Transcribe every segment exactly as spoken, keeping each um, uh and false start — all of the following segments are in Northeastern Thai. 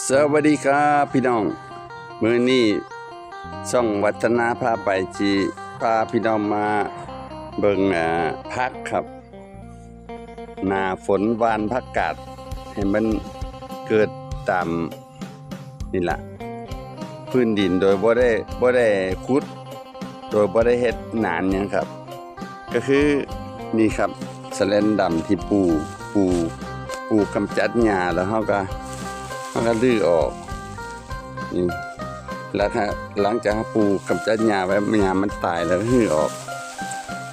สวัสดีครับพี่น้อง มื้อนี้ช่องวัฒนาพาไป สิพาพี่น้องมาเบิ่ง อ่า ผักครับ หน้าฝนหว่านผักกาดให้มันเกิดตามนี่ล่ะ พื้นดินโดยบ่ได้ บ่ได้ขุด โดยบ่ได้เฮ็ดหนานหยังครับ ก็คือนี่ครับ สะแลนดำที่ปู ปู ปูกำจัดหญ้า แล้วเฮาก็ เฮาก็รื้อออก นี่ แล้วก็หลังจากปูกำจัดหญ้าไว้ หญ้ามันตายแล้วก็รื้อออก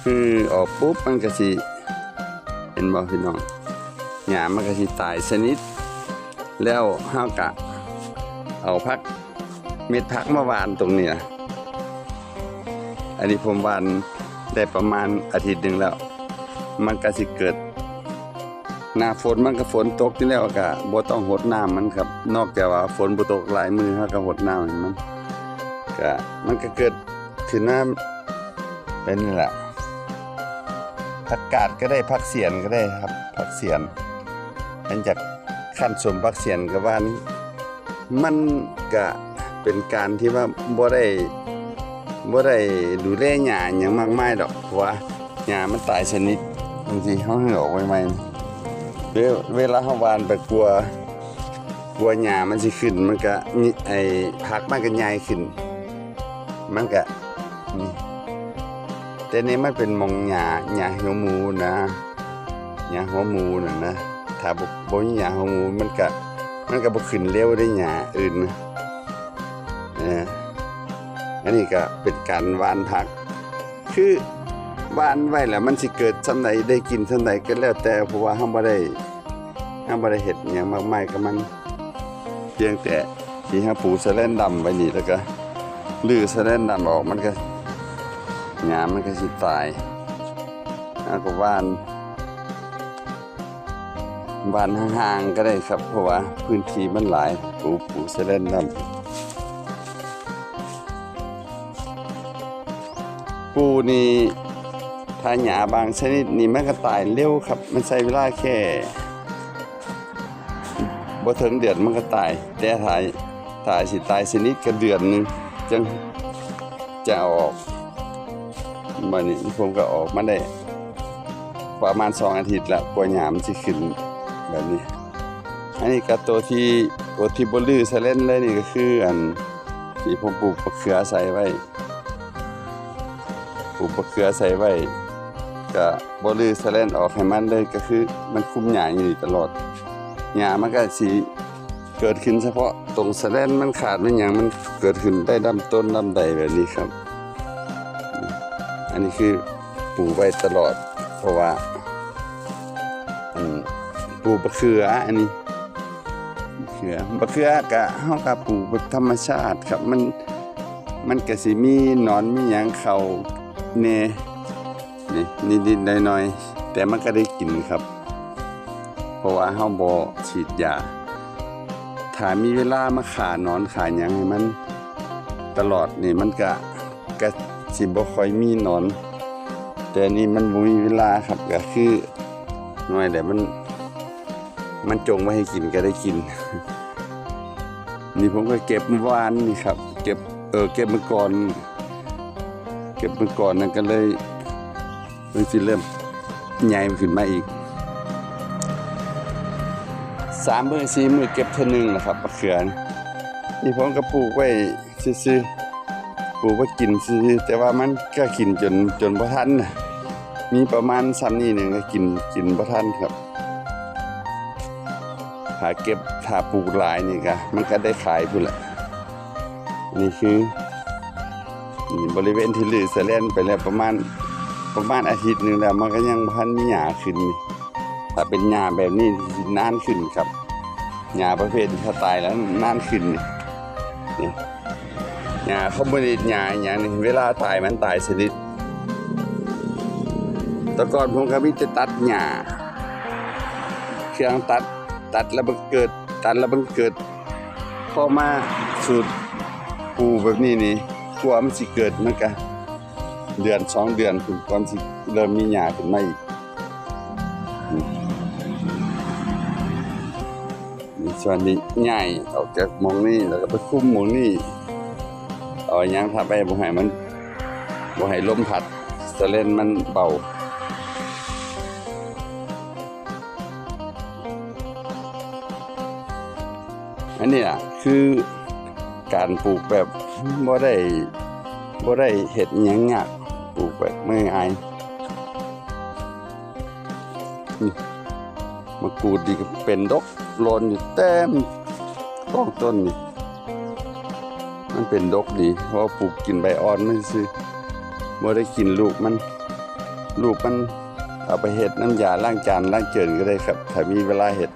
รื้อออกปุ๊บมันก็สิ เห็นบ่พี่น้อง หญ้ามันก็สิตายสนิท แล้วเฮาก็เอาผัก เม็ดผักมาหว่านตรงนี้นะ อันนี้ผมหว่านได้ประมาณอาทิตย์หนึ่งแล้ว มันก็สิเกิด หน้าฝนมันก็ฝนตกอยู่แล้ว ก็บ่ต้องหดน้ำมันครับ นอกจากว่าฝนบ่ตกหลายมื้อ เฮาก็หดน้ำให้มัน ก็ มันก็เกิดขึ้นมาเป็นนี่แหละ ผักกาดก็ได้ ผักเสียนก็ได้ครับ ผักเสียน หลังจากคั่นส้มผักเสียนก็หว่าน มันก็เป็นการที่ว่าบ่ได้ บ่ได้ดูแลหญ้าหยังมากมายดอก เพราะว่าหญ้ามันตายสนิท บางทีเฮาให้ออกใหม่ๆ เว- เวลาเฮาหว่านไปกลัว กลัวหญ้ามันสิขึ้น มันก็มี ไอ้ผักมันก็ใหญ่ขึ้น มันก็ นี่ แต่นี่มันเป็นหม่องหญ้า หญ้าหัวหมูนะ หญ้าหัวหมูนั่นนะ ถ้าบ่ บ่มีหญ้าหัวหมู มันก็ มันก็บ่ขึ้นเร็วได้หญ้าอื่นนะ เออ อันนี้ก็เป็นการหว่านผัก คือหว่านไว้แล้วมันสิเกิดส่ำใด ได้กินส่ำใดก็แล้วแต่ เพราะว่าเฮาบ่ได้ เฮาบ่ได้เฮ็ดหยังมากมายกับมัน เพียงแต่ที่เฮาปูสะแลนดำไว้นี่ แล้วก็รื้อสะแลนดำออก มันก็ หญ้ามันก็สิตาย เฮาก็หว่าน หว่านห่างๆก็ได้ครับ เพราะว่าพื้นที่มันหลาย ปู ปูสะแลนดำ ปูนี่ ถ้าหญ้าบางชนิดนี่มันก็ตายเร็วครับ มันใช้เวลาแค่ บ่ถึงเดือนมันก็ตาย แต่ถ้า ถ้าสิตายสนิทก็เดือนหนึ่ง จั่งจะเอาออก บัดนี้ผมก็ออกมาได้ ประมาณสองอาทิตย์แล้ว กว่าหญ้ามันสิขึ้นแบบนี้ อันนี้ก็ตัวที่ ตัวที่บ่รื้อสะแลนเลยนี่ก็คืออันที่ผมปลูกบักเขือใส่ไว้ ปลูกบักเขือใส่ไว้ ก็บ่รื้อสะแลนออกให้มันเลย ก็คือมันคุมหญ้าอยู่นี่ตลอด หญ้ามันก็สิเกิดขึ้นเฉพาะตรงสะแลนมันขาดมันหยัง มันเกิดขึ้นได้ลำต้นลำใดแบบนี้ครับ อันนี้คือปลูกไว้ตลอด เพราะว่า อืม ปลูกบักเขืออันนี้ บักเขือ บักเขือก็ เฮาก็ปลูกแบบธรรมชาติครับ มัน มันก็สิมีหนอนมีหยังเข้าแหน่ นี่ นิดๆหน่อยๆ แต่มันก็ได้กินครับ เพราะว่าเฮาบ่ฉีดยา ถ้ามีเวลามาฆ่าหนอนฆ่าหยังให้มันตลอดนี่ มันก็ ก็สิบ่ค่อยมีหนอน แต่นี่มันบ่มีเวลาครับ ก็คือหน่อยแหละ มัน มันจงไว้ให้กินก็ได้กิน นี่ผมก็เก็บเมื่อวานนี่ครับ เก็บ เออ เก็บเมื่อก่อน เก็บเมื่อก่อนนั่นก็เลย มันสิเริ่มใหญ่ขึ้นมาอีก สามมื้อสี่มื้อเก็บเทื่อหนึ่งนะครับ บักเขือนี่ นี่ผมก็ปลูกไว้ซื่อๆ ปลูกไว้กินซื่อๆ แต่ว่ามันก็กินจน จนบ่ทันน่ะ มีประมาณส่ำนี้หนึ่งก็กิน กินบ่ทันครับ ถ้าเก็บ ถ้าปลูกหลายนี่ก็ มันก็ได้ขายพุ้นแหละ นี่คือ นี่บริเวณที่รื้อสะแลนไปแล้วประมาณ ประมาณอาทิตย์หนึ่งแล้ว มันก็ยังบ่ทันมีหญ้าขึ้นนี่ ถ้าเป็นหญ้าแบบนี้นานขึ้นครับ หญ้าประเภทนี้ถ้าตายแล้วนานขึ้นนี่ นี่ หญ้าคอมมิวนิสต์ หญ้าอิหยังนี่ เวลาตายมันตายสนิท แต่ก่อนผมก็มีแต่ตัดหญ้า เครื่องตัด ตัดแล้วมันเกิด ตัดแล้วมันเกิด พอมาสูตรปลูกแบบนี้นี่ กว่ามันสิเกิดมันก็เดือนสองเดือนพุ้น ก่อนสิเริ่มมีหญ้าขึ้นมาอีก นี่ นี่ ตอนนี้ย้ายออกจากหม่องนี้แล้วก็ไปคุมหม่องนี้ เอาหยังทับไว้บ่ให้มัน บ่ให้ลมพัด สะเลนมันเบา อันนี้ล่ะคือการปลูกแบบบ่ได้บ่ได้เฮ็ดอิหยังยาก ปลูกแบบง่ายๆ นี่ มะกรูดนี่ก็เป็นดกหล่นอยู่เต็มท้องต้นนี่ มันเป็นดกดี เพราะว่าปลูกกินใบอ่อนมันซื่อ บ่ได้กินลูกมัน ลูกมันเอาไปเฮ็ดน้ำยาล้างจานล้างเจินก็ได้ครับ ถ้ามีเวลาเฮ็ด